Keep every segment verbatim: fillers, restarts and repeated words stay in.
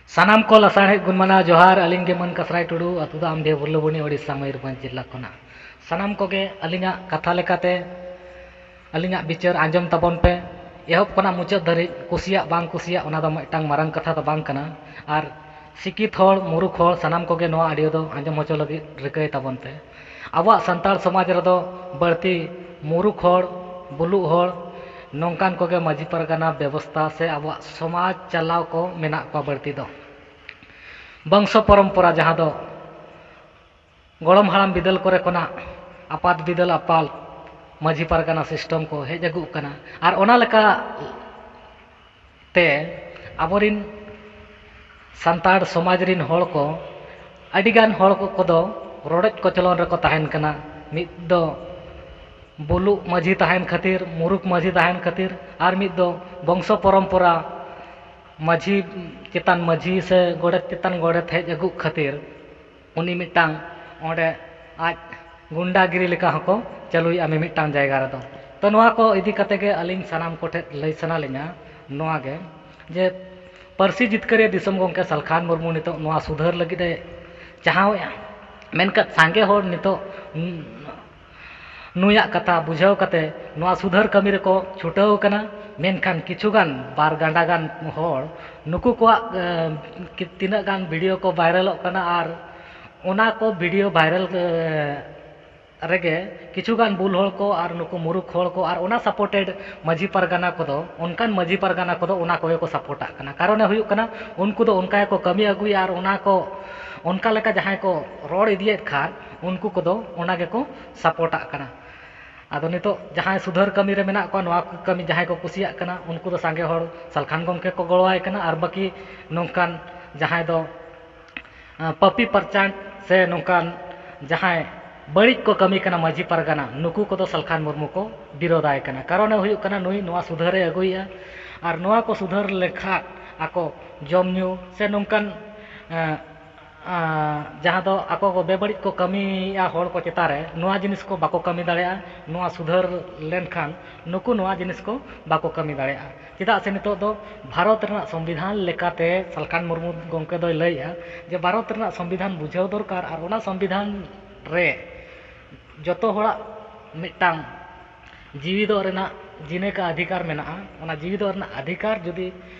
ᱥᱟᱱᱟᱢ ᱠᱚ ᱞᱟᱥᱟᱲᱦᱮᱫ ᱜᱩᱱᱢᱟᱱᱟᱣ ᱡᱚᱦᱟᱨ᱾ ᱟᱹᱞᱤᱧ ᱜᱮ ᱢᱟᱹᱱ ᱠᱟᱥᱨᱟᱭ ᱴᱩᱰᱩ, ᱟᱹᱛᱩ ᱫᱚ ᱟᱢᱰᱤᱦᱟᱹ ᱵᱷᱩᱨᱞᱩᱵᱚᱱᱤ, ᱳᱰᱤᱥᱟ, ᱢᱚᱭᱩᱨᱵᱷᱚᱸᱡᱽ ᱡᱤᱞᱟ ᱠᱷᱚᱱᱟᱜ᱾ ᱥᱟᱱᱟᱢ ᱠᱚᱜᱮ ᱟᱹᱞᱤᱧᱟᱜ ᱠᱟᱛᱷᱟ ᱞᱮᱠᱟᱛᱮ ᱟᱹᱞᱤᱧᱟᱜ ᱵᱤᱪᱟᱹᱨ ᱟᱸᱡᱚᱢ ᱛᱟᱵᱚᱱ ᱯᱮ, ᱮᱦᱚᱵ ᱠᱷᱚᱱᱟᱜ ᱢᱩᱪᱟᱹᱫ ᱫᱷᱟᱹᱨᱤᱡ᱾ ᱠᱩᱥᱤᱭᱟᱜ ᱵᱟᱝ ᱠᱩᱥᱤᱭᱟᱜ, ᱚᱱᱟ ᱫᱚ ᱢᱤᱫᱴᱟᱝ ᱢᱟᱨᱟᱝ ᱠᱟᱛᱷᱟ ᱫᱚ ᱵᱟᱝ ᱠᱟᱱᱟ᱾ ᱟᱨ ᱥᱤᱠᱠᱷᱤᱛ ᱦᱚᱲ, ᱢᱩᱨᱩᱠᱷ ᱦᱚᱲ, ᱥᱟᱱᱟᱢ ᱠᱚᱜᱮ ᱱᱚᱣᱟ audio ᱫᱚ ᱟᱸᱡᱚᱢ ᱦᱚᱪᱚ ᱞᱟᱹᱜᱤᱫ ᱨᱤᱠᱟᱹᱭ ᱛᱟᱵᱚᱱ ᱯᱮ᱾ ᱟᱵᱚᱣᱟᱜ ᱥᱟᱱᱛᱟᱲ ᱥᱚᱢᱟᱡᱽ ᱨᱮᱫᱚ ᱵᱟᱹᱲᱛᱤ ᱢᱩᱨᱩᱠᱷ ᱦᱚᱲ, ᱵᱩᱞᱩᱜ ᱦᱚᱲ, ᱱᱚᱝᱠᱟᱱ ᱠᱚᱜᱮ ᱢᱟᱹᱡᱷᱤ ᱯᱟᱨᱜᱟᱱᱟ ᱵᱮᱵᱚᱥᱛᱷᱟ ᱥᱮ ᱟᱵᱚᱣᱟᱜ ᱥᱚᱢᱟᱡᱽ ᱪᱟᱞᱟᱣ ᱠᱚ ᱢᱮᱱᱟᱜ ᱠᱚᱣᱟ ᱵᱟᱹᱲᱛᱤ ᱫᱚ᱾ ᱵᱚᱝᱥᱚ ᱯᱚᱨᱚᱢᱯᱚᱨᱟ, ᱡᱟᱦᱟᱸ ᱫᱚ ᱜᱚᱲᱚᱢ ᱦᱟᱲᱟᱢ ᱵᱤᱫᱟᱹᱞ ᱠᱚᱨᱮ ᱠᱷᱚᱱᱟᱜ ᱟᱯᱟᱛ ᱵᱤᱫᱟᱹᱞ ᱟᱯᱟᱞ ᱢᱟᱹᱡᱷᱤ ᱯᱟᱨᱜᱟᱱᱟ system ᱠᱚ ᱦᱮᱡ ᱟᱹᱜᱩᱜ ᱠᱟᱱᱟ᱾ ᱟᱨ ᱚᱱᱟ ᱞᱮᱠᱟ ᱛᱮ ᱟᱵᱚᱨᱤᱱ ᱥᱟᱱᱛᱟᱲ ᱥᱚᱢᱟᱡᱽ ᱨᱤᱱ ᱦᱚᱲ ᱠᱚ, ᱟᱹᱰᱤᱜᱟᱱ ᱦᱚᱲ ᱠᱚ, ᱠᱚᱫᱚ ᱨᱚᱰᱚᱡ ᱠᱚᱪᱞᱚᱱ ᱨᱮᱠᱚ ᱛᱟᱦᱮᱱ ᱠᱟᱱᱟ᱾ ᱢᱤᱫ ᱫᱚ ᱵᱩᱞᱩᱜ ᱢᱟᱹᱡᱷᱤ ᱛᱟᱦᱮᱱ ᱠᱷᱟᱹᱛᱤᱨ, ᱢᱩᱨᱩᱠ ᱢᱟᱹᱡᱷᱤ ᱛᱟᱦᱮᱱ ᱠᱷᱟᱹᱛᱤᱨ, ᱟᱨ ᱢᱤᱫ ᱫᱚ ᱵᱚᱝᱥᱚ ᱯᱚᱨᱚᱢᱯᱚᱨᱟ ᱢᱟᱹᱡᱷᱤ ᱪᱮᱛᱟᱱ ᱢᱟᱹᱡᱷᱤ ᱥᱮ ᱜᱚᱰᱮᱛ ᱪᱮᱛᱟᱱ ᱜᱚᱰᱮᱛ ᱦᱮᱡ ᱟᱹᱜᱩᱜ ᱠᱷᱟᱹᱛᱤᱨ ᱩᱱᱤ ᱢᱤᱫᱴᱟᱝ ᱚᱸᱰᱮ ᱟᱡ ᱜᱩᱱᱰᱟᱜᱤᱨᱤ ᱞᱮᱠᱟ ᱦᱚᱸᱠᱚ ᱪᱟᱹᱞᱩᱭᱮᱫᱼᱟ ᱢᱤᱢᱤᱫᱴᱟᱝ ᱡᱟᱭᱜᱟ ᱨᱮᱫᱚ᱾ ᱛᱚ, ᱱᱚᱣᱟ ᱠᱚ ᱤᱫᱤ ᱠᱟᱛᱮ ᱜᱮ ᱟᱹᱞᱤᱧ ᱥᱟᱱᱟᱢ ᱠᱚᱴᱷᱮᱱ ᱞᱟᱹᱭ ᱥᱟᱱᱟ ᱞᱤᱧᱟ ᱱᱚᱣᱟ ᱜᱮ, ᱡᱮ ᱯᱟᱹᱨᱥᱤ ᱡᱤᱛᱠᱟᱹᱨᱤᱭᱟᱹ ᱫᱤᱥᱚᱢ ᱜᱚᱢᱠᱮ ᱥᱟᱞᱠᱷᱟᱱ ᱢᱩᱨᱢᱩ ᱱᱤᱛᱚᱜ ᱱᱚᱣᱟ ᱥᱩᱫᱷᱟᱹᱨ ᱞᱟᱹᱜᱤᱫ ᱮ ᱪᱟᱦᱟᱣᱮᱫᱼᱟ, ᱢᱮᱱᱠᱷᱟᱱ ᱥᱟᱸᱜᱮ ᱦᱚᱲ ᱱᱤᱛᱚᱜ ᱱᱩᱭᱟᱜ ᱠᱟᱛᱷᱟ ᱵᱩᱡᱷᱟᱹᱣ ᱠᱟᱛᱮ ᱱᱚᱣᱟ ᱥᱩᱫᱷᱟᱹᱨ ᱠᱟᱹᱢᱤ ᱨᱮᱠᱚ ᱪᱷᱩᱴᱟᱹᱣ ᱠᱟᱱᱟ᱾ ᱢᱮᱱᱠᱷᱟᱱ ᱠᱤᱪᱷᱩ ᱜᱟᱱ ᱵᱟᱨ ᱜᱟᱱᱰᱟ ᱜᱟᱱ ᱦᱚᱲ ᱱᱩᱠᱩ ᱠᱚᱣᱟᱜ, ᱮ, ᱠᱤ-, ᱛᱤᱱᱟᱹᱜ ᱜᱟᱱ video ᱠᱚ viralᱚᱜ ᱠᱟᱱᱟ, ᱟᱨ ᱚᱱᱟ ᱠᱚ video viral, ᱮ, ᱨᱮᱜᱮ ᱠᱤᱪᱷᱩ ᱜᱟᱱ ᱵᱩᱞ ᱦᱚᱲ ᱠᱚ ᱟᱨ ᱱᱩᱠᱩ ᱢᱩᱨᱩᱠᱷ ᱦᱚᱲ ᱠᱚ ᱟᱨ ᱚᱱᱟ supported ᱢᱟᱹᱡᱷᱤ ᱯᱟᱨᱜᱟᱱᱟ ᱠᱚᱫᱚ, ᱚᱱᱠᱟᱱ ᱢᱟᱹᱡᱷᱤ ᱯᱟᱨᱜᱟᱱᱟ ᱠᱚᱫᱚ ᱚᱱᱟ ᱠᱚᱜᱮ ᱠᱚ supportᱟᱜ ᱠᱟᱱᱟ᱾ ᱠᱟᱨᱚᱱᱮ ᱦᱩᱭᱩᱜ ᱠᱟᱱᱟ, ᱩᱱᱠᱩ ᱫᱚ ᱚᱱᱠᱟ ᱜᱮᱠᱚ ᱠᱟᱹᱢᱤ ᱟᱹᱜᱩᱭᱟ ᱟᱨ ᱚᱱᱟ ᱠᱚ, ᱚᱱᱠᱟ ᱞᱮᱠᱟ ᱡᱟᱦᱟᱸᱭ ᱠᱚ ᱨᱚᱲ ᱤᱫᱤᱭᱮᱫ ᱠᱷᱟᱱ, ᱩᱱᱠᱩ ᱠᱚᱫᱚ ᱚᱱᱟ ᱜᱮᱠᱚ supportᱟᱜ ᱠᱟᱱᱟ᱾ ᱟᱫᱚ ᱱᱤᱛᱚᱜ ᱡᱟᱦᱟᱸᱭ ᱥᱩᱫᱷᱟᱹᱨ ᱠᱟᱹᱢᱤ ᱨᱮ ᱢᱮᱱᱟᱜ ᱠᱚᱣᱟ, ᱱᱚᱣᱟ ᱠᱚ ᱠᱟᱹᱢᱤ ᱡᱟᱦᱟᱸᱭ ᱠᱚ ᱠᱩᱥᱤᱭᱟᱜ ᱠᱟᱱᱟ, ᱩᱱᱠᱩ ᱫᱚ ᱥᱟᱸᱜᱮ ᱦᱚᱲ ᱥᱟᱞᱠᱷᱟᱱ ᱜᱚᱢᱠᱮ ᱠᱚ ᱜᱚᱲᱚᱣᱟᱭ ᱠᱟᱱᱟ, ᱟᱨ ᱵᱟᱹᱠᱤ ᱱᱚᱝᱠᱟᱱ ᱡᱟᱦᱟᱸᱭ ᱫᱚ, ᱟᱸ, ᱯᱟᱹᱯᱤ ᱯᱟᱨᱪᱟᱱᱴ ᱥᱮ ᱱᱚᱝᱠᱟᱱ ᱡᱟᱦᱟᱸᱭ ᱵᱟᱹᱲᱤᱡ ᱠᱚ ᱠᱟᱹᱢᱤ ᱠᱟᱱᱟ ᱢᱟᱹᱡᱷᱤ ᱯᱟᱨᱜᱟᱱᱟ, ᱱᱩᱠᱩ ᱠᱚᱫᱚ ᱥᱟᱞᱠᱷᱟᱱ ᱢᱩᱨᱢᱩ ᱠᱚ ᱵᱤᱨᱳᱫᱷᱟᱭ ᱠᱟᱱᱟ᱾ ᱠᱟᱨᱚᱱᱮ ᱦᱩᱭᱩᱜ ᱠᱟᱱᱟ, ᱱᱩᱭ ᱱᱚᱣᱟ ᱥᱩᱫᱷᱟᱹᱨᱮ ᱟᱹᱜᱩᱭᱮᱫᱼᱟ, ᱟᱨ ᱱᱚᱣᱟ ᱠᱚ ᱥᱩᱫᱷᱟᱹᱨ ᱞᱮᱠᱷᱟᱱ ᱟᱠᱚ ᱡᱚᱢ ᱧᱩ ᱥᱮ ᱱᱚᱝᱠᱟᱱ, ᱟᱸ, ᱟᱸ, ᱡᱟᱦᱟᱸ ᱫᱚ ᱟᱠᱚ ᱠᱚ ᱵᱮᱵᱟᱹᱲᱤᱡ ᱠᱚ ᱠᱟᱹᱢᱤᱭᱮᱫᱼᱟ ᱦᱚᱲ ᱠᱚ ᱪᱮᱛᱟᱱ ᱨᱮ, ᱱᱚᱣᱟ ᱡᱤᱱᱤᱥ ᱠᱚ ᱵᱟᱠᱚ ᱠᱟᱹᱢᱤ ᱫᱟᱲᱮᱭᱟᱜᱼᱟ᱾ ᱱᱚᱣᱟ ᱥᱩᱫᱷᱟᱹᱨ ᱞᱮᱱᱠᱷᱟᱱ ᱱᱩᱠᱩ ᱱᱚᱣᱟ ᱡᱤᱱᱤᱥ ᱠᱚ ᱵᱟᱠᱚ ᱠᱟᱹᱢᱤ ᱫᱟᱲᱮᱭᱟᱜᱼᱟ᱾ ᱪᱮᱫᱟᱜ ᱥᱮ ᱱᱤᱛᱚᱜ ᱫᱚ ᱵᱷᱟᱨᱚᱛ ᱨᱮᱱᱟᱜ ᱥᱚᱝᱵᱤᱫᱷᱟᱱ ᱞᱮᱠᱟᱛᱮ ᱥᱟᱞᱠᱷᱟᱱ ᱢᱩᱨᱢᱩ ᱜᱚᱢᱠᱮ ᱫᱚᱭ ᱞᱟᱹᱭᱮᱫᱼᱟ ᱡᱮ ᱵᱷᱟᱨᱚᱛ ᱨᱮᱱᱟᱜ ᱥᱚᱝᱵᱤᱫᱷᱟᱱ ᱵᱩᱡᱷᱟᱹᱣ ᱫᱚᱨᱠᱟᱨ, ᱟᱨ ᱚᱱᱟ ᱥᱚᱝᱵᱤᱫᱷᱟᱱ ᱨᱮ ᱡᱚᱛᱚ ᱦᱚᱲᱟᱜ ᱢᱤᱫᱴᱟᱝ ᱡᱤᱣᱤ ᱫᱚᱜ ᱨᱮᱱᱟᱜ ᱡᱤᱱᱟᱹ ᱠᱟ ᱚᱫᱷᱤᱠᱟᱨ ᱢᱮᱱᱟᱜᱼᱟ᱾ ᱚᱱᱟ ᱡᱤᱣᱤ ᱫᱚᱜ ᱨᱮᱱᱟᱜ ᱚᱫᱷᱤᱠᱟᱨ ᱡᱩᱫᱤ,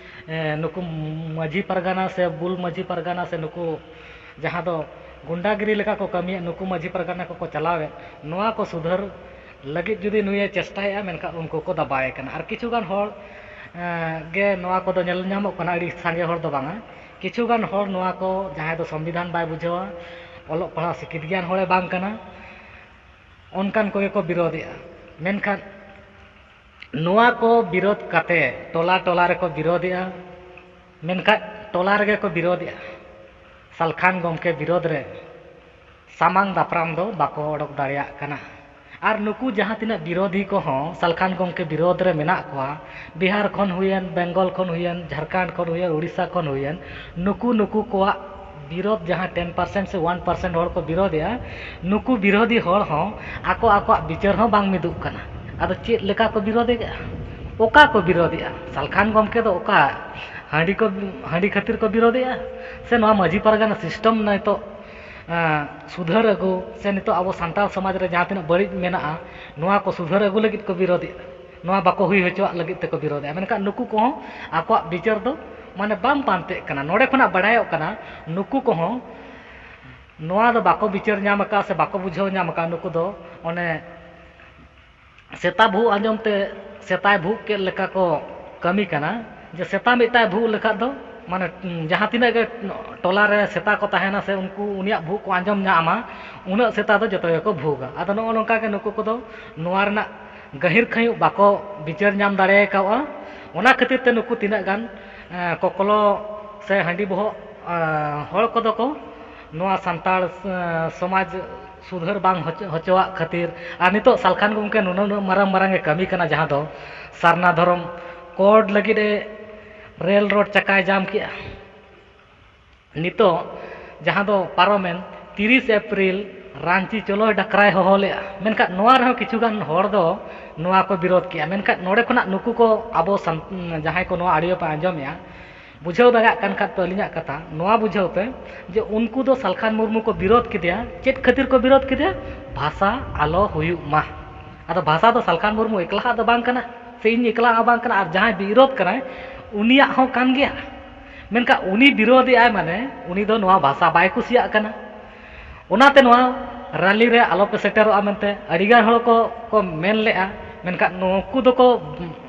ᱮ, ᱱᱩᱠᱩ ᱢᱟᱹᱡᱷᱤ ᱯᱟᱨᱜᱟᱱᱟ ᱥᱮ ᱵᱩᱞ ᱢᱟᱹᱡᱷᱤ ᱯᱟᱨᱜᱟᱱᱟ ᱥᱮ ᱱᱩᱠᱩ ᱡᱟᱦᱟᱸ ᱫᱚ ᱜᱩᱱᱰᱟᱜᱤᱨᱤ ᱞᱮᱠᱟ ᱠᱚ ᱠᱟᱹᱢᱤᱭᱮᱫ, ᱱᱩᱠᱩ ᱢᱟᱹᱡᱷᱤ ᱯᱟᱨᱜᱟᱱᱟ ᱠᱚᱠᱚ ᱪᱟᱞᱟᱣᱮᱫ, ᱱᱚᱣᱟ ᱠᱚ ᱥᱩᱫᱷᱟᱹᱨ ᱞᱟᱹᱜᱤᱫ ᱡᱩᱫᱤ ᱱᱩᱭᱮ ᱪᱮᱥᱴᱟᱭᱮᱫᱼᱟ, ᱢᱮᱱᱠᱷᱟᱱ ᱩᱱᱠᱩ ᱠᱚ ᱫᱟᱵᱟᱭᱮ ᱠᱟᱱᱟ᱾ ᱟᱨ ᱠᱤᱪᱷᱩ ᱜᱟᱱ ᱦᱚᱲ, ᱮ, ᱜᱮ ᱱᱚᱣᱟ ᱠᱚᱫᱚ ᱧᱮᱞ ᱧᱟᱢᱚᱜ ᱠᱟᱱᱟ, ᱟᱹᱰᱤ ᱥᱟᱸᱜᱮ ᱦᱚᱲ ᱫᱚ ᱵᱟᱝᱟ᱾ ᱠᱤᱪᱷᱩ ᱜᱟᱱ ᱦᱚᱲ ᱱᱚᱣᱟ ᱠᱚ, ᱡᱟᱦᱟᱸᱭ ᱫᱚ ᱥᱚᱝᱵᱤᱫᱷᱟᱱ ᱵᱟᱭ ᱵᱩᱡᱷᱟᱹᱣᱟ, ᱚᱞᱚᱜ ᱯᱟᱲᱦᱟᱣ ᱥᱤᱠᱷᱤᱛ ᱜᱮᱭᱟᱱ ᱦᱚᱲᱮ ᱵᱟᱝ ᱠᱟᱱᱟ, ᱚᱱᱠᱟᱱ ᱠᱚᱜᱮ ᱠᱚ ᱵᱤᱨᱳᱫᱷᱮᱜᱼᱟ᱾ ᱢᱮᱱᱠᱷᱟᱱ ᱱᱚᱣᱟ ᱠᱚ ᱵᱤᱨᱳᱫᱷ ᱠᱟᱛᱮ ᱴᱚᱞᱟ ᱴᱚᱞᱟ ᱨᱮᱠᱚ ᱵᱤᱨᱳᱫᱷᱮᱜᱼᱟ, ᱢᱮᱱᱠᱷᱟᱱ ᱴᱚᱞᱟ ᱨᱮᱜᱮ ᱠᱚ ᱵᱤᱨᱳᱫᱷᱮᱜᱼᱟ᱾ ᱥᱟᱞᱠᱷᱟᱱ ᱜᱚᱢᱠᱮ ᱵᱤᱨᱳᱫᱷ ᱨᱮ ᱥᱟᱢᱟᱝ ᱫᱟᱯᱨᱟᱢ ᱫᱚ ᱵᱟᱠᱚ ᱚᱰᱚᱠ ᱫᱟᱲᱮᱭᱟᱜ ᱠᱟᱱᱟ᱾ ᱟᱨ ᱱᱩᱠᱩ ᱡᱟᱦᱟᱸ ᱛᱤᱱᱟᱹᱜ ᱵᱤᱨᱳᱫᱷᱤ ᱠᱚᱦᱚᱸ ᱥᱟᱞᱠᱷᱟᱱ ᱜᱚᱢᱠᱮ ᱵᱤᱨᱳᱫᱷ ᱨᱮ ᱢᱮᱱᱟᱜ ᱠᱚᱣᱟ, ᱵᱤᱦᱟᱨ ᱠᱷᱚᱱ ᱦᱩᱭᱮᱱ, ᱵᱮᱝᱜᱚᱞ ᱠᱷᱚᱱ ᱦᱩᱭᱮᱱ, ᱡᱷᱟᱲᱠᱷᱚᱸᱰ ᱠᱷᱚᱱ ᱦᱩᱭᱮᱱ, ᱩᱲᱤᱥᱥᱟ ᱠᱷᱚᱱ ᱦᱩᱭᱮᱱ, ᱱᱩᱠᱩ, ᱱᱩᱠᱩ ᱠᱚᱣᱟᱜ ᱵᱤᱨᱳᱫᱷ ᱡᱟᱦᱟᱸ ten percent ᱥᱮ one percent ᱦᱚᱲ ᱠᱚ ᱵᱤᱨᱳᱫᱷᱮᱜᱼᱟ, ᱱᱩᱠᱩ ᱵᱤᱨᱳᱫᱷᱤ ᱦᱚᱲ ᱦᱚᱸ ᱟᱠᱚ ᱟᱠᱚᱣᱟᱜ ᱵᱤᱪᱟᱹᱨ ᱦᱚᱸ ᱵᱟᱝ ᱢᱤᱫᱚᱜ ᱠᱟᱱᱟ᱾ ᱟᱫᱚ ᱪᱮᱫ ᱞᱮᱠᱟ ᱠᱚ ᱵᱤᱨᱳᱫᱷᱮᱜᱼᱟ? ᱚᱠᱟ ᱠᱚ ᱵᱤᱨᱳᱫᱷᱮᱜᱼᱟ? ᱥᱟᱞᱠᱷᱟᱱ ᱜᱚᱢᱠᱮ ᱫᱚ ᱚᱠᱟ ᱦᱟᱺᱰᱤ ᱠᱚ, ᱦᱟᱺᱰᱤ ᱠᱷᱟᱹᱛᱤᱨ ᱠᱚ ᱵᱤᱨᱳᱫᱷᱮᱜᱼᱟ, ᱥᱮ ᱱᱚᱣᱟ ᱢᱟᱹᱡᱷᱤ ᱯᱟᱨᱜᱟᱱᱟ system ᱱᱤᱛᱚᱜ, ᱮᱸ, ᱥᱩᱫᱷᱟᱹᱨ ᱟᱹᱜᱩ, ᱥᱮ ᱱᱤᱛᱚᱜ ᱟᱵᱚ ᱥᱟᱱᱛᱟᱲ ᱥᱚᱢᱟᱡᱽ ᱨᱮ ᱡᱟᱦᱟᱸ ᱛᱤᱱᱟᱹᱜ ᱵᱟᱹᱲᱤᱡ ᱢᱮᱱᱟᱜᱼᱟ, ᱱᱚᱣᱟ ᱠᱚ ᱥᱩᱫᱷᱟᱹᱨ ᱟᱹᱜᱩ ᱞᱟᱹᱜᱤᱫ ᱠᱚ ᱵᱤᱨᱳᱫᱷᱮᱜᱼᱟ? ᱱᱚᱣᱟ ᱵᱟᱠᱚ ᱦᱩᱭ ᱦᱚᱪᱚᱣᱟᱜ ᱞᱟᱹᱜᱤᱫ ᱛᱮᱠᱚ ᱵᱤᱨᱳᱫᱷᱮᱜᱼᱟ᱾ ᱢᱮᱱᱠᱷᱟᱱ ᱱᱩᱠᱩ ᱠᱚᱦᱚᱸ ᱟᱠᱚᱣᱟᱜ ᱵᱤᱪᱟᱹᱨ ᱫᱚ ᱢᱟᱱᱮ ᱵᱟᱝ ᱯᱟᱱᱛᱮᱜ ᱠᱟᱱᱟ᱾ ᱱᱚᱰᱮ ᱠᱷᱚᱱᱟᱜ ᱵᱟᱰᱟᱭᱚᱜ ᱠᱟᱱᱟ ᱱᱩᱠᱩ ᱠᱚᱦᱚᱸ ᱱᱚᱣᱟ ᱫᱚ ᱵᱟᱠᱚ ᱵᱤᱪᱟᱹᱨ ᱧᱟᱢ ᱟᱠᱟᱫᱼᱟ ᱥᱮ ᱵᱟᱠᱚ ᱵᱩᱡᱷᱟᱹᱣ ᱧᱟᱢ ᱟᱠᱟᱫᱼᱟ᱾ ᱱᱩᱠᱩ ᱫᱚ ᱚᱱᱮ ᱥᱮᱛᱟ ᱵᱷᱩᱜ ᱟᱸᱡᱚᱢ ᱛᱮ ᱥᱮᱛᱟᱭ ᱵᱷᱩᱜ ᱠᱮᱫ ᱞᱮᱠᱟ ᱠᱚ ᱠᱟᱹᱢᱤ ᱠᱟᱱᱟ, ᱡᱮ ᱥᱮᱛᱟ ᱢᱤᱫᱴᱟᱭ ᱵᱷᱩᱜ ᱞᱮᱠᱷᱟᱱ ᱫᱚ, ᱢᱟᱱᱮ, ᱡᱟᱦᱟᱸ ᱛᱤᱱᱟᱹᱜ ᱜᱮ ᱴᱚᱞᱟ ᱨᱮ ᱥᱮᱛᱟ ᱠᱚ ᱛᱟᱦᱮᱱᱟ ᱥᱮ ᱩᱱᱠᱩ ᱩᱱᱤᱭᱟᱜ ᱵᱷᱩᱜ ᱠᱚ ᱟᱸᱡᱚᱢ ᱧᱟᱢᱟ, ᱩᱱᱟᱹᱜ ᱥᱮᱛᱟ ᱫᱚ ᱡᱚᱛᱚ ᱜᱮᱠᱚ ᱵᱷᱩᱜᱟ᱾ ᱟᱫᱚ ᱱᱚᱜᱼᱚ ᱱᱚᱝᱠᱟ ᱜᱮ ᱱᱩᱠᱩ ᱠᱚᱫᱚ ᱱᱚᱣᱟ ᱨᱮᱱᱟᱜ ᱜᱟᱹᱦᱤᱨ ᱠᱷᱟᱹᱭᱩᱜ ᱵᱟᱠᱚ ᱵᱤᱪᱟᱹᱨ ᱧᱟᱢ ᱫᱟᱲᱮ ᱟᱠᱟᱫᱼᱟ᱾ ᱚᱱᱟ ᱠᱷᱟᱹᱛᱤᱨ ᱛᱮ ᱱᱩᱠᱩ ᱛᱤᱱᱟᱹᱜ ᱜᱟᱱ, ᱮᱸ, ᱠᱚᱠᱞᱚ ᱥᱮ ᱦᱟᱺᱰᱤ ᱵᱚᱦᱚᱜ, ᱮᱸ, ᱦᱚᱲ ᱠᱚᱫᱚ ᱠᱚ ᱱᱚᱣᱟ ᱥᱟᱱᱛᱟᱲ, ᱮᱸ, ᱥᱚᱢᱟᱡᱽ ᱥᱩᱫᱷᱟᱹᱨ ᱵᱟᱝ ᱦᱚᱪᱚ-, ᱦᱚᱪᱚᱣᱟᱜ ᱠᱷᱟᱹᱛᱤᱨ, ᱟᱨ ᱱᱤᱛᱚᱜ ᱥᱟᱞᱠᱷᱟᱱ ᱜᱚᱢᱠᱮ ᱱᱩᱱᱟᱹᱜ, ᱱᱩᱱᱟᱹᱜ ᱢᱟᱨᱟᱝ ᱢᱟᱨᱟᱝ ᱮ ᱠᱟᱹᱢᱤ ᱠᱟᱱᱟ, ᱡᱟᱦᱟᱸ ᱫᱚ ᱥᱟᱨᱱᱟ ᱫᱷᱚᱨᱚᱢ code ᱞᱟᱹᱜᱤᱫ ᱮ ᱨᱮᱞ ᱨᱳᱰ ᱪᱟᱠᱟᱭ ᱡᱟᱢ ᱠᱮᱜᱼᱟ᱾ ᱱᱤᱛᱚᱜ ᱡᱟᱦᱟᱸ ᱫᱚ ᱯᱟᱨᱚᱢᱮᱱ ᱛᱤᱨᱤᱥ ᱮᱯᱨᱤᱞ ᱨᱟᱺᱪᱤ ᱪᱚᱞᱚᱭ ᱰᱟᱠᱨᱟᱭ ᱦᱚᱦᱚ ᱞᱮᱫᱼᱟ᱾ ᱢᱮᱱᱠᱷᱟᱱ ᱱᱚᱣᱟ ᱨᱮᱦᱚᱸ ᱠᱤᱪᱷᱩ ᱜᱟᱱ ᱦᱚᱲ ᱫᱚ ᱱᱚᱣᱟ ᱠᱚ ᱵᱤᱨᱳᱫᱷ ᱠᱮᱜᱼᱟ᱾ ᱢᱮᱱᱠᱷᱟᱱ ᱱᱚᱰᱮ ᱠᱷᱚᱱᱟᱜ ᱱᱩᱠᱩ ᱠᱚ ᱟᱵᱚ ᱥᱟᱱ-, ᱡᱟᱦᱟᱸᱭ ᱠᱚ ᱱᱚᱣᱟ audio ᱯᱮ ᱟᱸᱡᱚᱢᱮᱜᱼᱟ, ᱵᱩᱡᱷᱟᱹᱣ ᱫᱟᱲᱮᱭᱟᱜ ᱠᱟᱱ ᱠᱷᱟᱱ ᱯᱮ ᱟᱹᱞᱤᱧᱟᱜ ᱠᱟᱛᱷᱟ, ᱱᱚᱣᱟ ᱵᱩᱡᱷᱟᱹᱣ ᱯᱮ ᱡᱮ ᱩᱱᱠᱩ ᱫᱚ ᱥᱟᱞᱠᱷᱟᱱ ᱢᱩᱨᱢᱩ ᱠᱚ ᱵᱤᱨᱳᱫᱷ ᱠᱮᱫᱮᱭᱟ᱾ ᱪᱮᱫ ᱠᱷᱟᱹᱛᱤᱨ ᱠᱚ ᱵᱤᱨᱳᱫᱷ ᱠᱮᱫᱮᱭᱟ? ᱵᱷᱟᱥᱟ ᱟᱞᱚ ᱦᱩᱭᱩᱜ ᱢᱟ᱾ ᱟᱫᱚ ᱵᱷᱟᱥᱟ ᱫᱚ ᱥᱟᱞᱠᱷᱟᱱ ᱢᱩᱨᱢᱩ ᱮᱠᱞᱟᱣᱟᱜ ᱫᱚ ᱵᱟᱝ ᱠᱟᱱᱟ, ᱥᱮ ᱤᱧ ᱮᱠᱞᱟᱣᱟᱜ ᱦᱚᱸ ᱵᱟᱝ ᱠᱟᱱᱟ, ᱟᱨ ᱡᱟᱦᱟᱸᱭ ᱵᱤᱨᱳᱫᱷ ᱠᱟᱱᱟᱭ ᱩᱱᱤᱭᱟᱜ ᱦᱚᱸ ᱠᱟᱱ ᱜᱮᱭᱟ᱾ ᱢᱮᱱᱠᱷᱟᱱ ᱩᱱᱤ ᱵᱤᱨᱳᱫᱷᱮᱜᱼᱟᱭ ᱢᱟᱱᱮ ᱩᱱᱤ ᱫᱚ ᱱᱚᱣᱟ ᱵᱷᱟᱥᱟ ᱵᱟᱭ ᱠᱩᱥᱤᱭᱟᱜ ᱠᱟᱱᱟ᱾ ᱚᱱᱟᱛᱮ ᱱᱚᱣᱟ ᱨᱟᱞᱤ ᱨᱮ ᱟᱞᱚᱯᱮ ᱥᱮᱴᱮᱨᱚᱜᱼᱟ ᱢᱮᱱᱛᱮ ᱟᱹᱰᱤᱜᱟᱱ ᱦᱚᱲ ᱠᱚ, ᱠᱚ ᱢᱮᱱ ᱞᱮᱜᱼᱟ᱾ ᱢᱮᱱᱠᱷᱟᱱ ᱱᱩᱠᱩ ᱫᱚᱠᱚ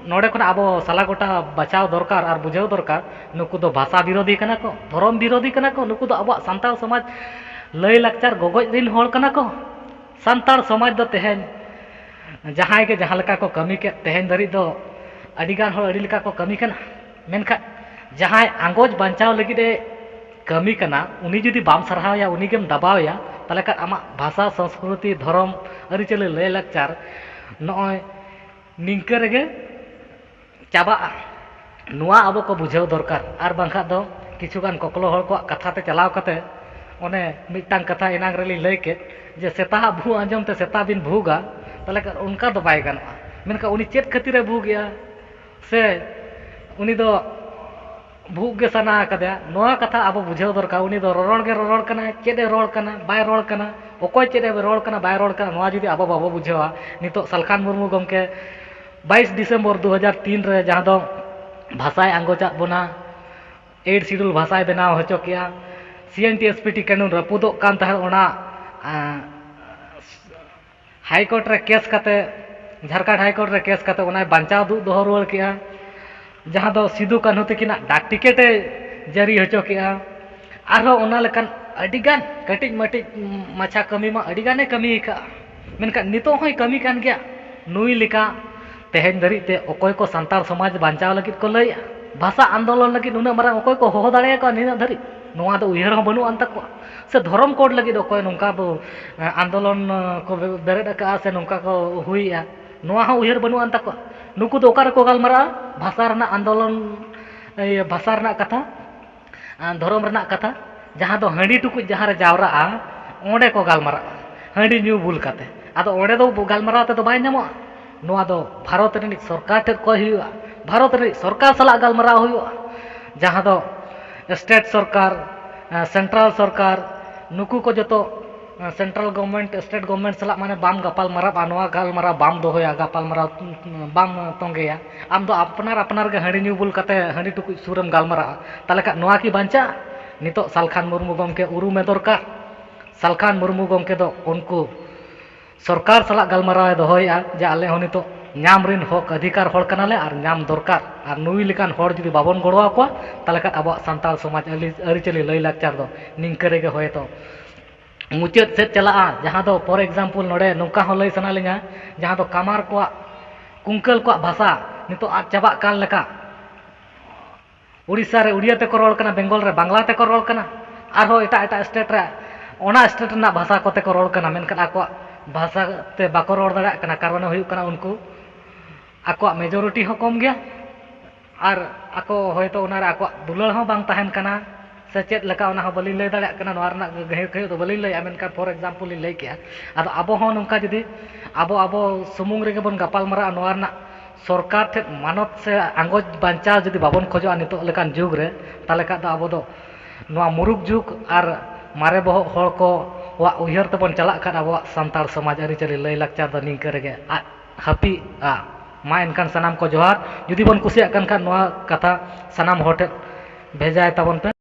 ᱱᱚᱰᱮ ᱠᱷᱚᱱᱟᱜ ᱟᱵᱚ ᱥᱟᱞᱟ ᱜᱚᱴᱟ ᱵᱟᱪᱷᱟᱣ ᱫᱚᱨᱠᱟᱨ ᱟᱨ ᱵᱩᱡᱷᱟᱹᱣ ᱫᱚᱨᱠᱟᱨ, ᱱᱩᱠᱩ ᱫᱚ ᱵᱷᱟᱥᱟ ᱵᱤᱨᱳᱫᱷᱤ ᱠᱟᱱᱟ ᱠᱚ, ᱫᱷᱚᱨᱚᱢ ᱵᱤᱨᱳᱫᱷᱤ ᱠᱟᱱᱟ ᱠᱚ, ᱱᱩᱠᱩ ᱫᱚ ᱟᱵᱚᱣᱟᱜ ᱥᱟᱱᱛᱟᱲ ᱥᱚᱢᱟᱡᱽ ᱞᱟᱹᱭ ᱞᱟᱠᱪᱟᱨ ᱜᱚᱜᱚᱡ ᱨᱤᱱ ᱦᱚᱲ ᱠᱟᱱᱟ ᱠᱚ᱾ ᱥᱟᱱᱛᱟᱲ ᱥᱚᱢᱟᱡᱽ ᱫᱚ ᱛᱮᱦᱮᱧ ᱡᱟᱦᱟᱸᱭ ᱜᱮ ᱡᱟᱦᱟᱸ ᱞᱮᱠᱟ ᱠᱚ ᱠᱟᱹᱢᱤ ᱠᱮᱫ, ᱛᱮᱦᱮᱧ ᱫᱷᱟᱹᱨᱤᱡ ᱫᱚ ᱟᱹᱰᱤᱜᱟᱱ ᱦᱚᱲ ᱟᱹᱰᱤ ᱞᱮᱠᱟ ᱠᱚ ᱠᱟᱹᱢᱤ ᱠᱟᱱᱟ᱾ ᱢᱮᱱᱠᱷᱟᱱ ᱡᱟᱦᱟᱸᱭ ᱟᱸᱜᱚᱪ ᱵᱟᱧᱪᱟᱣ ᱞᱟᱹᱜᱤᱫ ᱮ ᱠᱟᱹᱢᱤ ᱠᱟᱱᱟ, ᱩᱱᱤ ᱡᱩᱫᱤ ᱵᱟᱢ ᱥᱟᱨᱦᱟᱣᱮᱭᱟ, ᱩᱱᱤ ᱜᱮᱢ ᱫᱟᱵᱟᱣᱮᱭᱟ, ᱛᱟᱦᱚᱞᱮ ᱠᱷᱟᱱ ᱟᱢᱟᱜ ᱵᱷᱟᱥᱟ, ᱥᱚᱝᱥᱠᱨᱤᱛᱤ, ᱫᱷᱚᱨᱚᱢ, ᱟᱹᱨᱤᱪᱟᱹᱞᱤ, ᱞᱟᱹᱭᱼᱞᱟᱠᱪᱟᱨ ᱱᱚᱜᱼᱚᱭ ᱱᱤᱝᱠᱟᱹ ᱨᱮᱜᱮ ᱪᱟᱵᱟᱜᱼᱟ᱾ ᱱᱚᱣᱟ ᱟᱵᱚ ᱠᱚ ᱵᱩᱡᱷᱟᱹᱣ ᱫᱚᱨᱠᱟᱨ᱾ ᱟᱨ ᱵᱟᱝᱠᱷᱟᱱ ᱫᱚ ᱠᱤᱪᱷᱩᱜᱟᱱ ᱠᱚᱠᱞᱚ ᱦᱚᱲ ᱠᱚᱣᱟᱜ ᱠᱟᱛᱷᱟ ᱛᱮ ᱪᱟᱞᱟᱣ ᱠᱟᱛᱮ, ᱚᱱᱮ ᱢᱤᱫᱴᱟᱝ ᱠᱟᱛᱷᱟ ᱮᱱᱟᱝ ᱨᱮᱞᱤᱧ ᱞᱟᱹᱭ ᱠᱮᱫ ᱡᱮ ᱥᱮᱛᱟᱣᱟᱜ ᱵᱷᱩ ᱟᱸᱡᱚᱢ ᱛᱮ ᱥᱮᱛᱟ ᱵᱤᱱ ᱵᱷᱩᱜᱟ, ᱛᱟᱦᱚᱞᱮ ᱠᱷᱟᱱ ᱚᱱᱠᱟ ᱫᱚ ᱵᱟᱭ ᱜᱟᱱᱚᱜᱼᱟ᱾ ᱢᱮᱱᱠᱷᱟᱱ ᱩᱱᱤ ᱪᱮᱫ ᱠᱷᱟᱹᱛᱤᱨᱮ ᱵᱷᱩᱜᱮᱜᱼᱟ? ᱥᱮ ᱩᱱᱤ ᱫᱚ ᱵᱷᱩᱜ ᱜᱮ ᱥᱟᱱᱟ ᱟᱠᱟᱫᱮᱭᱟ, ᱱᱚᱣᱟ ᱠᱟᱛᱷᱟ ᱟᱵᱚ ᱵᱩᱡᱷᱟᱹᱣ ᱫᱚᱨᱠᱟᱨ᱾ ᱩᱱᱤ ᱫᱚ ᱨᱚᱨᱚᱲ ᱜᱮ ᱨᱚᱨᱚᱲ ᱠᱟᱱᱟᱭ, ᱪᱮᱫ ᱮ ᱨᱚᱲ ᱠᱟᱱᱟ, ᱵᱟᱭ ᱨᱚᱲ ᱠᱟᱱᱟ, ᱚᱠᱚᱭ ᱪᱮᱫ ᱮ ᱨᱚᱲ ᱠᱟᱱᱟ, ᱵᱟᱭ ᱨᱚᱲ ᱠᱟᱱᱟ, ᱱᱚᱣᱟ ᱡᱩᱫᱤ ᱟᱵᱚ ᱵᱟᱵᱚ ᱵᱩᱡᱷᱟᱹᱣᱟ, ᱱᱤᱛᱚᱜ ᱥᱟᱞᱠᱷᱟᱱ ᱢᱩᱨᱢᱩ ᱜᱚᱢᱠᱮ ᱵᱟᱭᱤᱥ ᱰᱤᱥᱮᱢᱵᱚᱨ ᱫᱩ ᱦᱟᱡᱟᱨ ᱛᱤᱱ ᱨᱮ ᱡᱟᱦᱟᱸ ᱫᱚ ᱵᱷᱟᱥᱟᱭ ᱟᱸᱜᱚᱪᱟᱫ ᱵᱚᱱᱟ, ᱮᱭᱤᱴ ᱥᱤᱰᱩᱞ ᱵᱷᱟᱥᱟᱭ ᱵᱮᱱᱟᱣ ᱦᱚᱪᱚ ᱠᱮᱜᱼᱟ, ᱥᱤ N T S P T ᱠᱟᱹᱱᱩᱱ ᱨᱟᱹᱯᱩᱫᱚᱜ ᱠᱟᱱ ᱛᱟᱦᱮᱸᱫ, ᱚᱱᱟ, ᱟᱸ, ᱦᱟᱭ ᱠᱳᱨᱴ ᱨᱮ ᱠᱮᱥ ᱠᱟᱛᱮ, ᱡᱷᱟᱲᱠᱷᱚᱸᱰ ᱦᱟᱭ ᱠᱳᱨᱴ ᱨᱮ ᱠᱮᱥ ᱠᱟᱛᱮ ᱚᱱᱟᱭ ᱵᱟᱧᱪᱟᱣ ᱫᱩᱜ ᱫᱚᱦᱚ ᱨᱩᱣᱟᱹᱲ ᱠᱮᱜᱼᱟ᱾ ᱡᱟᱦᱟᱸ ᱫᱚ ᱥᱤᱫᱩ ᱠᱟᱹᱱᱦᱩ ᱛᱟᱹᱠᱤᱱᱟᱜ ᱰᱟᱠ ᱴᱤᱠᱤᱴ ᱮ ᱡᱟᱹᱨᱤ ᱦᱚᱪᱚ ᱠᱮᱜᱼᱟ᱾ ᱟᱨᱦᱚᱸ ᱚᱱᱟ ᱞᱮᱠᱟᱱ ᱟᱹᱰᱤᱜᱟᱱ ᱠᱟᱹᱴᱤᱡ ᱢᱟᱹᱴᱤᱡ ᱢᱟᱪᱷᱟ ᱠᱟᱹᱢᱤ ᱢᱟ ᱟᱹᱰᱤᱜᱟᱱᱮ ᱠᱟᱹᱢᱤ ᱟᱠᱟᱫᱼᱟ, ᱢᱮᱱᱠᱷᱟᱱ ᱱᱤᱛᱚᱜ ᱦᱚᱸᱭ ᱠᱟᱹᱢᱤ ᱠᱟᱱ ᱜᱮᱭᱟ᱾ ᱱᱩᱭ ᱞᱮᱠᱟ ᱛᱮᱦᱮᱧ ᱫᱷᱟᱹᱨᱤᱡ ᱛᱮ ᱚᱠᱚᱭ ᱠᱚ ᱥᱟᱱᱛᱟᱲ ᱥᱚᱢᱟᱡᱽ ᱵᱟᱧᱪᱟᱣ ᱞᱟᱹᱜᱤᱫ ᱠᱚ ᱞᱟᱹᱭᱮᱜᱼᱟ, ᱵᱷᱟᱥᱟ ᱟᱱᱫᱳᱞᱚᱱ ᱞᱟᱹᱜᱤᱫ ᱱᱩᱱᱟᱹᱜ ᱢᱟᱨᱟᱝ ᱚᱠᱚᱭ ᱠᱚ ᱦᱚᱦᱚ ᱫᱟᱲᱮᱭᱟᱠᱚᱣᱟ ᱱᱤᱱᱟᱹᱜ ᱫᱷᱟᱹᱨᱤᱡ? ᱱᱚᱣᱟ ᱫᱚ ᱩᱭᱦᱟᱹᱨ ᱦᱚᱸ ᱵᱟᱹᱱᱩᱜ ᱟᱱ ᱛᱟᱠᱚᱣᱟ᱾ ᱥᱮ ᱫᱷᱚᱨᱚᱢ ᱠᱳᱰ ᱞᱟᱹᱜᱤᱫ ᱚᱠᱚᱭ ᱱᱚᱝᱠᱟ ᱵᱚ, ᱮ, ᱟᱱᱫᱳᱞᱚᱱ, ᱮ, ᱠᱚ ᱵᱮ-, ᱵᱮᱨᱮᱫ ᱟᱠᱟᱜᱼᱟ ᱥᱮ ᱱᱚᱝᱠᱟ ᱠᱚ ᱦᱩᱭᱮᱜᱼᱟ, ᱱᱚᱣᱟ ᱦᱚᱸ ᱩᱭᱦᱟᱹᱨ ᱵᱟᱹᱱᱩᱜ ᱟᱱ ᱛᱟᱠᱚᱣᱟ᱾ ᱱᱩᱠᱩ ᱫᱚ ᱚᱠᱟ ᱨᱮᱠᱚ ᱜᱟᱞᱢᱟᱨᱟᱜᱼᱟ? ᱵᱷᱟᱥᱟ ᱨᱮᱱᱟᱜ ᱟᱱᱫᱳᱞᱚᱱ, ᱤᱭᱟᱹ, ᱵᱷᱟᱥᱟ ᱨᱮᱱᱟᱜ ᱠᱟᱛᱷᱟ, ᱟᱨ ᱫᱷᱚᱨᱚᱢ ᱨᱮᱱᱟᱜ ᱠᱟᱛᱷᱟ᱾ ᱡᱟᱦᱟᱸ ᱫᱚ ᱦᱟᱺᱰᱤ ᱴᱩᱠᱩᱡ ᱡᱟᱦᱟᱸ ᱨᱮ ᱡᱟᱣᱨᱟᱜᱼᱟ, ᱚᱸᱰᱮ ᱠᱚ ᱜᱟᱞᱢᱟᱨᱟᱜᱼᱟ᱾ ᱦᱟᱺᱰᱤ ᱧᱩ ᱵᱩᱞ ᱠᱟᱛᱮ, ᱟᱫᱚ ᱚᱸᱰᱮ ᱫᱚ ᱜᱟᱞᱢᱟᱨᱟᱣ ᱛᱮᱫᱚ ᱵᱟᱭ ᱧᱟᱢᱚᱜᱼᱟ᱾ ᱱᱚᱣᱟ ᱫᱚ ᱵᱷᱟᱨᱚᱛ ᱨᱤᱱᱤᱡ ᱥᱚᱨᱠᱟᱨ ᱴᱷᱮᱱ ᱠᱚᱭ ᱦᱩᱭᱩᱜᱼᱟ, ᱵᱷᱟᱨᱚᱛ ᱨᱤᱱᱤᱡ ᱥᱚᱨᱠᱟᱨ ᱥᱟᱞᱟᱜ ᱜᱟᱞᱢᱟᱨᱟᱣ ᱦᱩᱭᱩᱜᱼᱟ, ᱡᱟᱦᱟᱸ ᱫᱚ ᱥᱴᱮᱴ ᱥᱚᱨᱠᱟᱨ, ᱥᱮᱱᱴᱨᱟᱞ ᱥᱚᱨᱠᱟᱨ, ᱱᱩᱠᱩ ᱠᱚ ᱡᱚᱛᱚ ᱥᱮᱱᱴᱨᱟᱞ ᱜᱚᱵᱷᱢᱮᱱᱴ, ᱥᱴᱮᱴ ᱜᱚᱵᱷᱢᱮᱱᱴ ᱥᱟᱞᱟᱜ ᱢᱟᱱᱮ ᱵᱟᱢ ᱜᱟᱯᱟᱞ ᱢᱟᱨᱟᱜᱼᱟ, ᱱᱚᱣᱟ ᱜᱟᱞᱢᱟᱨᱟᱣ ᱵᱟᱢ ᱫᱚᱦᱚᱭᱟ, ᱜᱟᱯᱟᱞ ᱢᱟᱨᱟᱣ ᱵᱟᱢ ᱛᱚᱸᱜᱮᱭᱟ᱾ ᱟᱢ ᱫᱚ ᱟᱯᱱᱟᱨ ᱟᱯᱱᱟᱨ ᱜᱮ ᱦᱟᱺᱰᱤ ᱧᱩ ᱵᱩᱞ ᱠᱟᱛᱮ ᱦᱟᱺᱰᱤ ᱴᱩᱠᱩᱡ ᱥᱩᱨ ᱨᱮᱢ ᱜᱟᱞᱢᱟᱨᱟᱜᱼᱟ᱾ ᱛᱟᱦᱚᱞᱮ ᱠᱷᱟᱱ ᱱᱚᱣᱟ ᱠᱤ ᱵᱟᱧᱪᱟᱜᱼᱟ? ᱱᱤᱛᱚᱜ ᱥᱟᱞᱠᱷᱟᱱ ᱢᱩᱨᱢᱩ ᱜᱚᱢᱠᱮ ᱩᱨᱩᱢᱮ ᱫᱚᱨᱠᱟᱨ᱾ ᱥᱟᱞᱠᱷᱟᱱ ᱢᱩᱨᱢᱩ ᱜᱚᱢᱠᱮ ᱫᱚ ᱩᱱᱠᱩ ᱥᱚᱨᱠᱟᱨ ᱥᱟᱞᱟᱜ ᱜᱟᱞᱢᱟᱨᱟᱣ ᱮ ᱫᱚᱦᱚᱭᱮᱫᱼᱟ ᱡᱮ ᱟᱞᱮ ᱦᱚᱸ ᱱᱤᱛᱚᱜ ᱧᱟᱢ ᱨᱤᱱ ᱦᱚᱠ ᱚᱫᱷᱤᱠᱟᱨ ᱦᱚᱲ ᱠᱟᱱᱟᱞᱮ ᱟᱨ ᱧᱟᱢ ᱫᱚᱨᱠᱟᱨ, ᱟᱨ ᱱᱩᱭ ᱞᱮᱠᱟᱱ ᱦᱚᱲ ᱡᱩᱫᱤ ᱵᱟᱵᱚᱱ ᱜᱚᱲᱚ ᱟᱠᱚᱣᱟ, ᱛᱟᱦᱚᱞᱮ ᱠᱷᱟᱱ ᱟᱵᱚᱣᱟᱜ ᱥᱟᱱᱛᱟᱲ ᱥᱚᱢᱟᱡᱽ ᱟᱹᱨᱤ-, ᱟᱹᱨᱤᱪᱟᱹᱞᱤ ᱞᱟᱹᱭᱼᱞᱟᱠᱪᱟᱨ ᱫᱚ ᱱᱤᱝᱠᱟᱹ ᱨᱮᱜᱮ ᱦᱚᱭᱛᱳ ᱢᱩᱪᱟᱹᱫ ᱥᱮᱫ ᱪᱟᱞᱟᱜᱼᱟ᱾ ᱡᱟᱦᱟᱸ ᱫᱚ, ᱯᱷᱚᱨ ᱮᱠᱡᱟᱢᱯᱚᱞ, ᱱᱚᱰᱮ ᱱᱚᱝᱠᱟ ᱦᱚᱸ ᱞᱟᱹᱭ ᱥᱟᱱᱟ ᱞᱤᱧᱟ, ᱡᱟᱦᱟᱸ ᱫᱚ ᱠᱟᱢᱟᱨ ᱠᱚᱣᱟᱜ, ᱠᱩᱝᱠᱟᱹᱞ ᱠᱚᱣᱟᱜ ᱵᱷᱟᱥᱟ ᱱᱤᱛᱚᱜ ᱟᱫ ᱪᱟᱵᱟᱜ ᱠᱟᱱ ᱞᱮᱠᱟ᱾ ᱩᱲᱤᱥᱥᱟ ᱨᱮ ᱩᱲᱤᱭᱟ ᱛᱮᱠᱚ ᱨᱚᱲ ᱠᱟᱱᱟ, ᱵᱮᱝᱜᱚᱞ ᱨᱮ ᱵᱟᱝᱞᱟ ᱛᱮᱠᱚ ᱨᱚᱲ ᱠᱟᱱᱟ, ᱟᱨᱦᱚᱸ ᱮᱴᱟᱜ ᱮᱴᱟᱜ ᱥᱴᱮᱴ ᱨᱮ ᱚᱱᱟ ᱥᱴᱮᱴ ᱨᱮᱱᱟᱜ ᱵᱷᱟᱥᱟ ᱠᱚᱛᱮ ᱠᱚ ᱨᱚᱲ ᱠᱟᱱᱟ, ᱢᱮᱱᱠᱷᱟᱱ ᱟᱠᱚᱣᱟᱜ ᱵᱷᱟᱥᱟ ᱛᱮ ᱵᱟᱠᱚ ᱨᱚᱲ ᱫᱟᱲᱮᱭᱟᱜ ᱠᱟᱱᱟ᱾ ᱠᱟᱨᱚᱱ ᱦᱩᱭᱩᱜ ᱠᱟᱱᱟ ᱩᱱᱠᱩ ᱟᱠᱚᱣᱟᱜ ᱢᱮᱡᱚᱨᱤᱴᱤ ᱦᱚᱸ ᱠᱚᱢ ᱜᱮᱭᱟ ᱟᱨ ᱟᱠᱚ ᱦᱚᱭᱛᱳ ᱚᱱᱟᱨᱮ ᱟᱠᱚᱣᱟᱜ ᱫᱩᱞᱟᱹᱲ ᱦᱚᱸ ᱵᱟᱝ ᱛᱟᱦᱮᱱ ᱠᱟᱱᱟ ᱥᱮ ᱪᱮᱫ ᱞᱮᱠᱟ, ᱚᱱᱟ ᱦᱚᱸ ᱵᱟᱹᱞᱤᱧ ᱞᱟᱹᱭ ᱫᱟᱲᱮᱭᱟᱜ ᱠᱟᱱᱟ᱾ ᱱᱚᱣᱟ ᱨᱮᱱᱟᱜ ᱜᱟᱹᱦᱤᱨ ᱜᱟᱹᱦᱤᱨ ᱫᱚ ᱵᱟᱹᱞᱤᱧ ᱞᱟᱹᱭᱟ, ᱢᱮᱱᱠᱷᱟᱱ ᱯᱷᱚᱨ ᱮᱠᱡᱟᱢᱯᱚᱞ ᱞᱤᱧ ᱞᱟᱹᱭ ᱠᱮᱜᱼᱟ᱾ ᱟᱫᱚ ᱟᱵᱚ ᱦᱚᱸ ᱱᱚᱝᱠᱟ ᱡᱩᱫᱤ ᱟᱵᱚ ᱟᱵᱚ ᱥᱩᱢᱩᱝ ᱨᱮᱜᱮ ᱵᱚᱱ ᱜᱟᱯᱟᱞ ᱢᱟᱨᱟᱜᱼᱟ, ᱱᱚᱣᱟ ᱨᱮᱱᱟᱜ ᱥᱚᱨᱠᱟᱨ ᱴᱷᱮᱱ ᱢᱟᱱᱚᱛ ᱥᱮ ᱟᱸᱜᱚᱪ ᱵᱟᱧᱪᱟᱣ ᱡᱩᱫᱤ ᱵᱟᱵᱚᱱ ᱠᱷᱚᱡᱚᱜᱼᱟ ᱱᱤᱛᱚᱜ ᱞᱮᱠᱟᱱ ᱡᱩᱜᱽ ᱨᱮ, ᱛᱟᱦᱚᱞᱮ ᱠᱷᱟᱱ ᱫᱚ ᱟᱵᱚ ᱫᱚ ᱱᱚᱣᱟ ᱢᱩᱨᱩᱠ ᱡᱩᱜᱽ ᱟᱨ ᱢᱟᱨᱮ ᱵᱚᱦᱚᱜ ᱦᱚᱲ ᱠᱚᱣᱟᱜ ᱩᱭᱦᱟᱹᱨ ᱛᱮᱵᱚᱱ ᱪᱟᱞᱟᱜ ᱠᱷᱟᱱ ᱟᱵᱚᱣᱟᱜ ᱥᱟᱱᱛᱟᱲ ᱥᱚᱢᱟᱡᱽ ᱟᱹᱨᱤᱪᱟᱹᱞᱤ ᱞᱟᱹᱭᱼᱞᱟᱠᱪᱟᱨ ᱫᱚ ᱱᱤᱝᱠᱟᱹ ᱨᱮᱜᱮ ᱟᱫ ᱦᱟᱹᱯᱤᱫᱼᱟ᱾ ᱢᱟ ᱮᱱᱠᱷᱟᱱ ᱥᱟᱱᱟᱢ ᱠᱚ ᱡᱚᱦᱟᱨ᱾ ᱡᱩᱫᱤ ᱵᱚᱱ ᱠᱩᱥᱤᱭᱟᱜ ᱠᱟᱱ ᱠᱷᱟᱱ ᱱᱚᱣᱟ ᱠᱟᱛᱷᱟ ᱥᱟᱱᱟᱢ ᱦᱚᱲ ᱴᱷᱮᱱ ᱵᱷᱮᱡᱟᱭ ᱛᱟᱵᱚᱱ ᱯᱮ᱾